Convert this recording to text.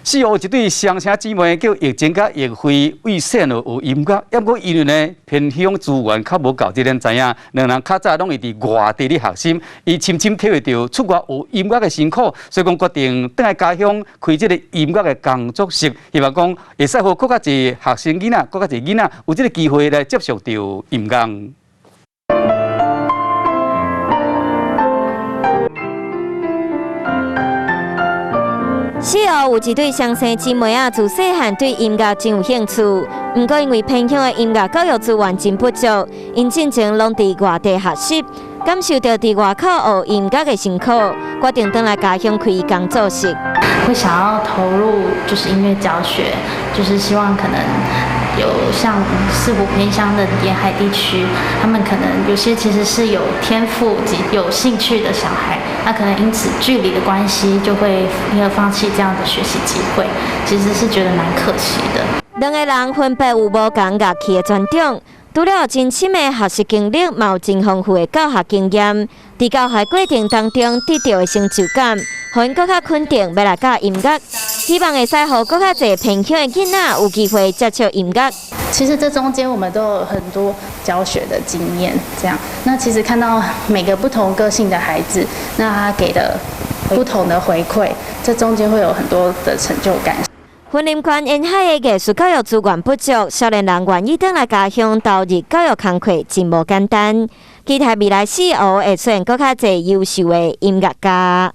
四湖有一對雙生姊妹叫葉真佮葉慧，為細漢就學音樂，毋過因為呢偏鄉資源較無夠，這咱知影，兩人較早攏會佇外地咧學習，伊深深體會著出外學音樂的辛苦，所以講決定轉來家鄉開這个音樂的工作室，希望講會使予閣較濟學生囡仔，閣較濟囡仔有這个機會來接觸著音樂。四湖有一對雙生姊妹仔，自細漢對音樂真有興趣。毋過因為偏鄉的音樂教育資源真不足，𪜶進前攏佇外地學習，感受著佇外口學音樂的辛苦，決定轉來家鄉開工作室。會想要投入就是音樂教學，就是希望可能有像四湖偏鄉的沿海地區，他們可能有些其實是有天賦及有興趣的小孩，那可能因此距離的關係，就會因而放棄這樣的學習機會，其實是覺得蠻可惜的。兩个人分別有無仝樂器的專長，除了真深的學習經歷，嘛有真豐富的教學經驗。佇教學過程當中得著的成就感，予𪜶閣較肯定欲來教音樂，希望會使予閣較濟偏鄉的囡仔有機會接觸音樂。其實這中間我們都有很多教學的經驗，這樣，那其實看到每個不同個性的孩子，那他給的不同的回饋，這中間會有很多的成就感。雲林縣沿海的藝術教育資源不足，少年人願意轉來家鄉投入教育工課，真無簡單。期待未來四湖會出現閣較濟優秀的音樂家。